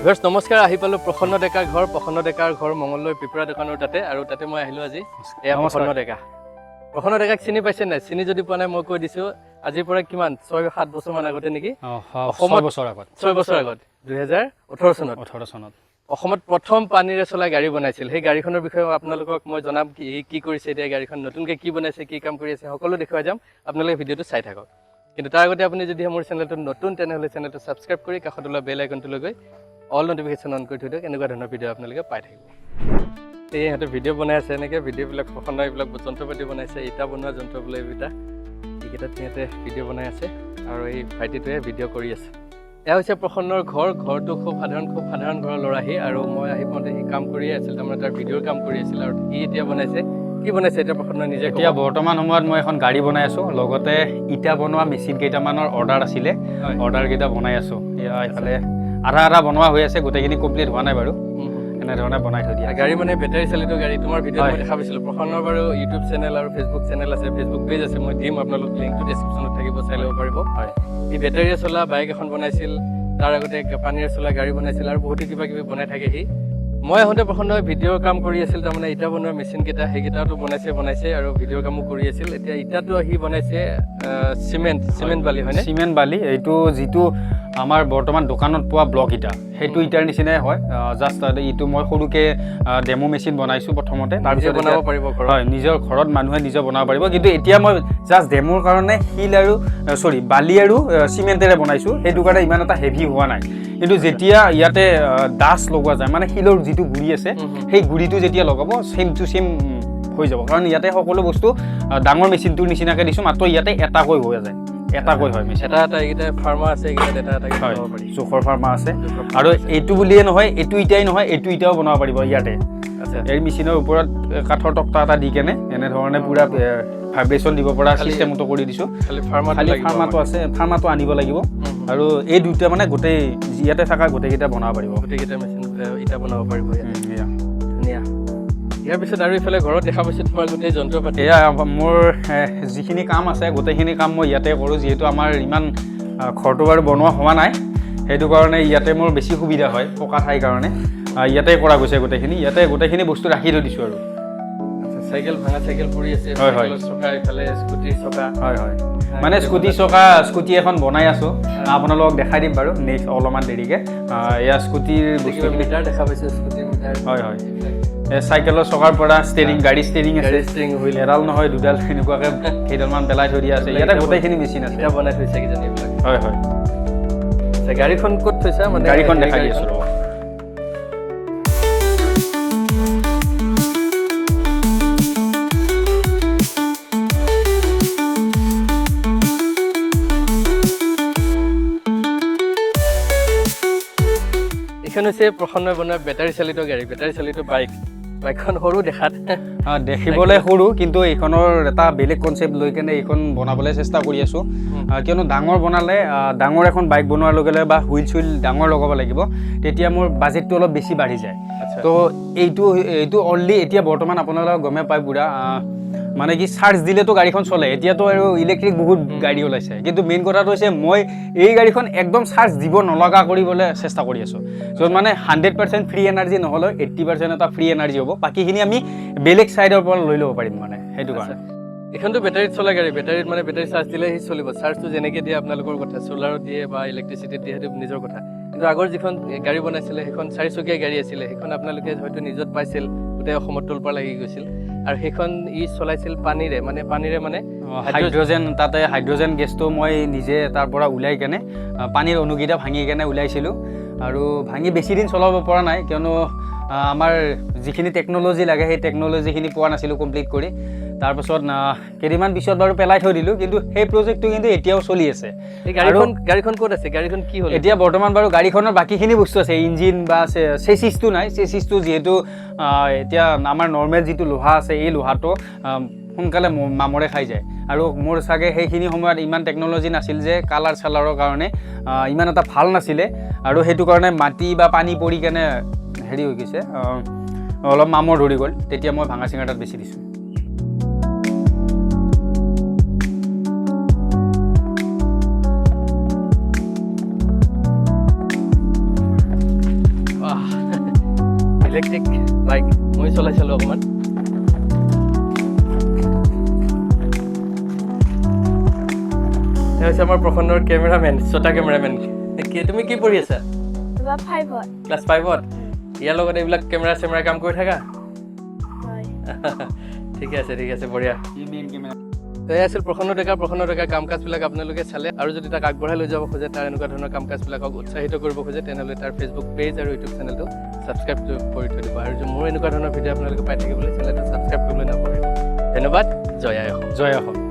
Viewers নমস্কাৰ। আহি পালোঁ প্ৰসন্ন ডেকাৰ ঘৰ। প্ৰসন্ন ডেকাৰ ঘৰ মঙলদৈ পিপৰা দোকানৰ তাতে আৰু তাতে মই আহিলোঁ আজি। এয়া নমস্কাৰ। প্ৰসন্ন ডেকা। প্ৰসন্ন ডেকাক চিনি পাইছে নাই? চিনি যদি পোৱা নাই, মই কৈ দিছোঁ, আজিৰ পৰা কিমান 6-7 বছৰমান আগতে নেকি? অসমত- 6 বছৰ আগত। 6 বছৰ আগত, 2018 চনত। 18 চনত। অসমত প্ৰথম পানীৰে চলা গাড়ী বনাইছিল। সেই গাড়ীখনৰ বিষয়ে আপোনালোকক মই জনাম, কি কি কৰিছে এতিয়া, গাড়ীখন নতুনকৈ কি বনাইছে, কি কাম কৰি আছে, সকলো দেখুৱাই যাম। আপোনালোকে ভিডিঅ'টো চাই থাকক। কিন্তু তাৰ আগতে আপুনি যদি মোৰ চেনেলটো নতুন, তেনেহ'লে চেনেলটো ছাবস্ক্ৰাইব কৰি কাষত ওলোৱা বেল আইকনটোলৈ গৈ অল নটিফিকেশ্যন অন কৰি থৈ দিয়ক। এনেকুৱা ধৰণৰ ভিডিঅ' আপোনালোকে পাই থাকিব। এই ইহঁতে ভিডিঅ' বনাই আছে। এনেকৈ ভিডিঅ'বিলাক প্ৰসন্ন এইবিলাক যন্ত্ৰ পাতি বনাইছে, ইটা বনোৱা যন্ত্ৰ বোলে এইকেইটা। এইকেইটাত সিহঁতে ভিডিঅ' বনাই আছে আৰু এই ভাইটিটোৱে ভিডিঅ' কৰি আছে। এয়া হৈছে প্ৰসন্নৰ ঘৰ। ঘৰটো খুব সাধাৰণ, খুব সাধাৰণ ঘৰৰ ল'ৰা সি। আৰু মই আহি পাওঁতে সি কাম কৰিয়ে আছিল, তাৰমানে তাৰ ভিডিঅ'ৰ কাম কৰি আছিল। আৰু সি এতিয়া বনাইছে, কি বনাইছে এতিয়া প্ৰসন্নই নিজে ক'ব। এতিয়া বৰ্তমান সময়ত মই এখন গাড়ী বনাই আছোঁ, লগতে ইটা বনোৱা মেচিন কেইটামানৰ অৰ্ডাৰ আছিলে। অৰ্ডাৰ কেইটা বনাই আছোঁ। এয়া এইফালে আধা আধা বনোৱা হৈ আছে, গোটেইখিনি কমপ্লিট হোৱা নাই বাৰু। উম, হুম। এনেধৰণে বনাই থৈ দিয়া। গাড়ী মানে বেটাৰী চালিত গাড়ী। তোমাৰ ভিডিঅ'ত মই দেখা পাইছিলোঁ। প্ৰসন্নৰ বাৰু ইউটিউব চেনেল আৰু ফেচবুক চেনেল আছে, ফেচবুক পেজ আছে। মই দিম আপোনালোক, লিংকটো ডিছক্ৰিপশ্যনত থাকিব, চাই ল'ব পাৰিব। সি বেটাৰীৰে চলা বাইক এখন বনাইছিল, তাৰ আগতে পানীৰে চলা গাড়ী বনাইছিল আৰু বহুতো কিবা কিবি বনাই থাকে সি। মই আহোঁতে প্ৰসন্নই ভিডিঅ'ৰ কাম কৰি আছিল, তাৰমানে ইটা বনোৱা মেচিনকেইটা, সেইকেইটাতো বনাইছে বনাইছে আৰু ভিডিঅ'ৰ কামো কৰি আছিল। এতিয়া ইটাটো সি বনাইছে চিমেণ্ট চিমেণ্ট বালি, হয়নে? চিমেণ্ট বালি। এইটো যিটো আমাৰ বৰ্তমান দোকানত পোৱা ব্লক ইটা, সেইটো ইটাৰ নিচিনাই হয়। জাষ্ট এইটো মই সৰুকৈ ডেমো মেচিন বনাইছোঁ প্ৰথমতে। নিজে তাৰপিছত বনাব পাৰিব ঘৰত। হয়, নিজৰ ঘৰত মানুহে নিজে বনাব পাৰিব। কিন্তু এতিয়া মই জাষ্ট ডেমোৰ কাৰণে শিল আৰু, চৰি, বালি আৰু চিমেণ্টেৰে বনাইছোঁ। সেইটো কাৰণে ইমান এটা হেভি হোৱা নাই। কিন্তু যেতিয়া ইয়াতে ডাষ্ট লগোৱা যায়, মানে শিলৰ যিটো গুড়ি আছে, হুম হুম। সেই গুড়িটো যেতিয়া লগাব, ছেইম টু ছেইম হৈ যাব। কাৰণ ইয়াতে সকলো বস্তু ডাঙৰ মেচিনটোৰ নিচিনাকৈ দিছোঁ, মাত্ৰ ইয়াতে এটাকৈ হৈ যায়, এটাকৈ হয় মেচিন। এটা এটা এইকেইটা ফাৰ্মা আছে, এইকেইটাত এটা এটাকৈ বনাব পাৰি। জোখৰ ফাৰ্মা আছে। জোখৰ ফাৰ্মা আৰু আছে। এইটো বুলিয়ে নহয়, এইটো ইটাই নহয়, এইটো ইটাও বনাব পাৰিব ইয়াতে। এই মেচিনৰ ওপৰত কাঠৰ তক্তা এটা দি কেনে এনেধৰণে পূৰা ভাইব্ৰেশ্যন দিব পৰা চিষ্টেমটো কৰি দিছোঁ। খালি ফাৰ্মাটো খালি লাগিব। ফাৰ্মাটো আছে, ফাৰ্মাটো আনিব লাগিব। আৰু এই দুটা মানে গোটেই ইয়াতে থকা গোটেইকেইটা বনাব পাৰিব। গোটেইকেইটা মেচিন ইটা বনাব পাৰিব ইয়াতে। এয়া। ধুনীয়া। ইয়াৰ পিছত আৰু ইফালে ঘৰত দেখা পাইছোঁ তোমাৰ গোটেই যন্ত্ৰ পাতি। এয়া মোৰ যিখিনি কাম আছে, গোটেইখিনি কাম মই ইয়াতে কৰোঁ। যিহেতু আমাৰ ইমান ঘৰটো বাৰু বনোৱা হোৱা নাই, সেইটো কাৰণে ইয়াতে মোৰ বেছি সুবিধা হয়। পকা ঠাইৰ কাৰণে ইয়াতে কৰা গৈছে গোটেইখিনি। ইয়াতে গোটেইখিনি বস্তু ৰাখি থৈ দিছোঁ আৰু। আচ্ছা, চাইকেল, ভাঙা চাইকেল পৰি আছে। হয়, হয়। চাইকেলৰ চকা, ইফালে স্কুটিৰ চকা। হয়, মানে স্কুটি চকা, স্কুটি এখন বনাই আছোঁ, আপোনালোকক দেখাই দিম বাৰু নেক্সট অলপমান দেৰিকৈ। এয়া স্কুটিৰ কিবা বস্তুখিনি। মিটাৰ দেখা পাইছোঁ, স্কুটিৰ মিটাৰ। হয়, এই চাইকেলৰ চকাৰ পৰা ষ্টেৰিং, গাড়ী ষ্টেৰিং আছে। গাড়ী ষ্টিয়েৰিং হুইল। এডাল নহয়, দুডাল, এনেকুৱাকৈ কেইডালমান পেলাই থৈ দিয়া আছে। ইয়াতে গোটেইখিনি মেচিন আছে। ইটা বনাই থৈছে কিজানি এইবিলাক। হয়। আচ্ছা, গাড়ীখন ক'ত থৈছা মানে? গাড়ীখন হেৰি দেখাই দি আছোঁ, ৰ'ব। এইখন হৈছে প্ৰসন্নই বনোৱা বেটাৰী চালিত গাড়ী, বেটাৰী চালিত বাইক। বাইকখন সৰু দেখাত। দেখিবলৈ সৰু, কিন্তু এইখনৰ এটা বেলেগ কনচেপ্ট লৈ কেনে এইখন বনাবলৈ চেষ্টা কৰি আছোঁ। কিয়নো ডাঙৰ বনালে, ডাঙৰ এখন বাইক বনোৱাৰ লগে লগে বা হুইল চুইল ডাঙৰ লগাব লাগিব, তেতিয়া মোৰ বাজেটটো অলপ বেছি বাঢ়ি যায়। তো এইটো এইটো অনলি এতিয়া বৰ্তমান আপোনালোকে গমেই পায় পূৰা মানে কি, চাৰ্জ দিলেতো গাড়ীখন চলে। এতিয়াতো আৰু ইলেক্ট্ৰিক বহুত গাড়ী ওলাইছে। কিন্তু মেইন কথাটো হৈছে মই এই গাড়ীখন একদম চাৰ্জ দিব নলগা কৰিবলৈ চেষ্টা কৰি আছোঁ, য'ত মানে 100% ফ্ৰী এনাৰ্জি নহ'লেও 80% এটা ফ্ৰী এনাৰ্জি হ'ব, বাকীখিনি আমি বেলেগ ছাইডৰ পৰা লৈ ল'ব পাৰিম, মানে সেইটো কাৰণে। এইখনতো বেটাৰীত চলা গাড়ী। বেটাৰীত মানে বেটাৰী চাৰ্জ দিলে সি চলিব। চাৰ্জটো যেনেকৈ দিয়ে আপোনালোকৰ কথা, চ'লাৰত দিয়ে বা ইলেক্ট্ৰিচিটিত দিয়ে, সেইটো নিজৰ কথা। কিন্তু আগৰ যিখন গাড়ী বনাইছিলে, সেইখন চাৰিচকীয়া গাড়ী আছিলে। সেইখন আপোনালোকে হয়তো নিউজত পাইছিল, গোটেই অসমত তোলপাৰ লাগি গৈছিল। আৰু সেইখন ই চলাইছিল পানীৰে, মানে পানীৰে মানে হাইড্ৰজেন, তাতে হাইড্ৰজেন গেছটো মই নিজে তাৰ পৰা ওলাই কেনে পানীৰ অণুকেইটা ভাঙি কেনে ওলাইছিলোঁ। আৰু ভাঙি বেছি দিন চলাব পৰা নাই, কিয়নো আমাৰ যিখিনি টেকন'লজি লাগে, সেই টেকন'লজিখিনি পোৱা নাছিলোঁ কমপ্লিট কৰি। তাৰপাছত কেইদিনমান পিছত বাৰু পেলাই থৈ দিলোঁ। কিন্তু সেই প্ৰজেক্টটো কিন্তু এতিয়াও চলি আছে। এই গাড়ীখন ক'ত আছে? গাড়ীখন কি হ'ল? এতিয়া বৰ্তমান বাৰু গাড়ীখনৰ বাকীখিনি বস্তু আছে, ইঞ্জিন বা চেচিছটো নাই। চেচিছটো যিহেতু এতিয়া আমাৰ নৰ্মেল যিটো লোহা আছে, এই লোহাটো সোনকালে মামৰে খাই যায়। আৰু মোৰ চাগে সেইখিনি সময়ত ইমান টেকন'লজি নাছিল যে কালাৰ চালাৰৰ কাৰণে ইমান এটা ভাল নাছিলে। আৰু সেইটো কাৰণে মাটি বা পানী পৰি কেনে হেৰি হৈ গৈছে, অলপ মামৰ ধৰি গ'ল। তেতিয়া মই ভাঙা চিঙা তাত বেচি দিছোঁ। ইলেক্ট্ৰিক বাইক মই চলাই চালোঁ অকণমান। এয়া হৈছে আমাৰ প্ৰসন্নৰ কেমেৰামেন, ছটা কেমেৰামেন। কি, তুমি কি পঢ়ি আছা? এইবাৰ ফাইভত। ক্লাছ ফাইভত। ইয়াৰ লগত এইবিলাক কেমেৰা চেমেৰা কাম কৰি থাকা? হয়। ঠিকে আছে, ঠিক আছে, বঢ়িয়া। তো এয়া আছিল প্ৰসন্ন ডেকা। প্ৰসন্ন ডেকাৰ কাম কাজবিলাক আপোনালোকে চালে আৰু যদি তাক আগবঢ়াই লৈ যাব খোজে, তাৰ এনেকুৱা ধৰণৰ কাম কাজবিলাকক উৎসাহিত কৰিব খোজে, তেনেহ'লে তাৰ ফেচবুক পেজ আৰু ইউটিউব চেনেলটো ছাবস্ক্ৰাইব কৰি থৈ দিব। আৰু মোৰ এনেকুৱা ধৰণৰ ভিডিঅ' আপোনালোকে পাই থাকিবলৈ চেনেলটো ছাবস্ক্ৰাইব কৰিবলৈ নাপাহৰিব। ধন্যবাদ। জয় আই অসম। জয় অসম।